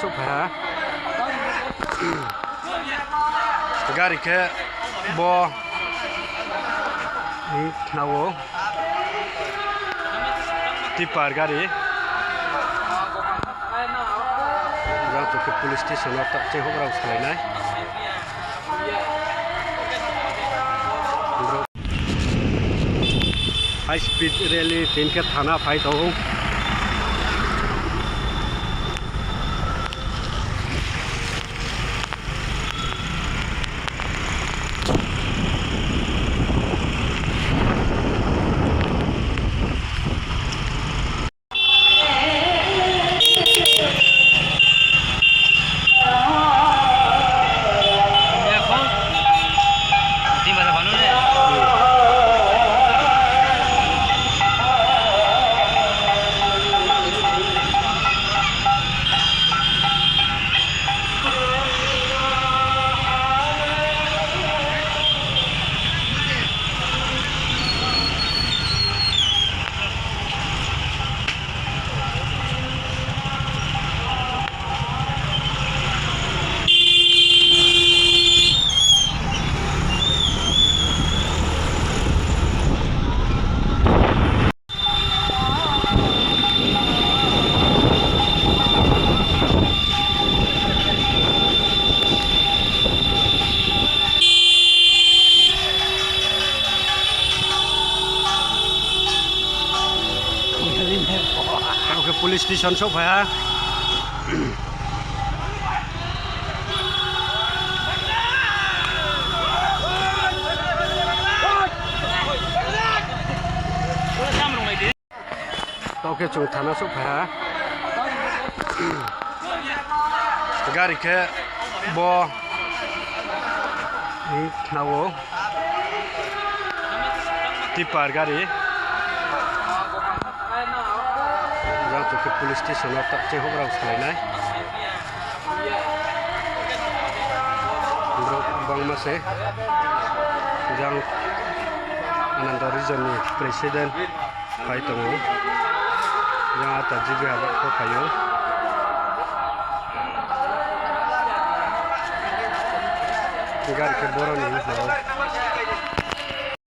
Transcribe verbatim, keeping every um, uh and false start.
Souhphai ha. Gari khe bo, hmm, khna ou. Tipper gari. Jang chung khe police station wo taoh chehouh rao salai nai. High speed rally tin khe thana phai tong ou. Tao khe police station souhphai ha. Tao khe chung thana souhphai ha. Gari khe bo, hmm, khna ou. Tipper gari. Jang chung khe police station wo taoh chehouh rao salai nai. Brouh bangma se. Jang Ananda region ni president phai tong ou. Jang ata G B Hazar pho phai ou. Gari khe boro ni hing ou.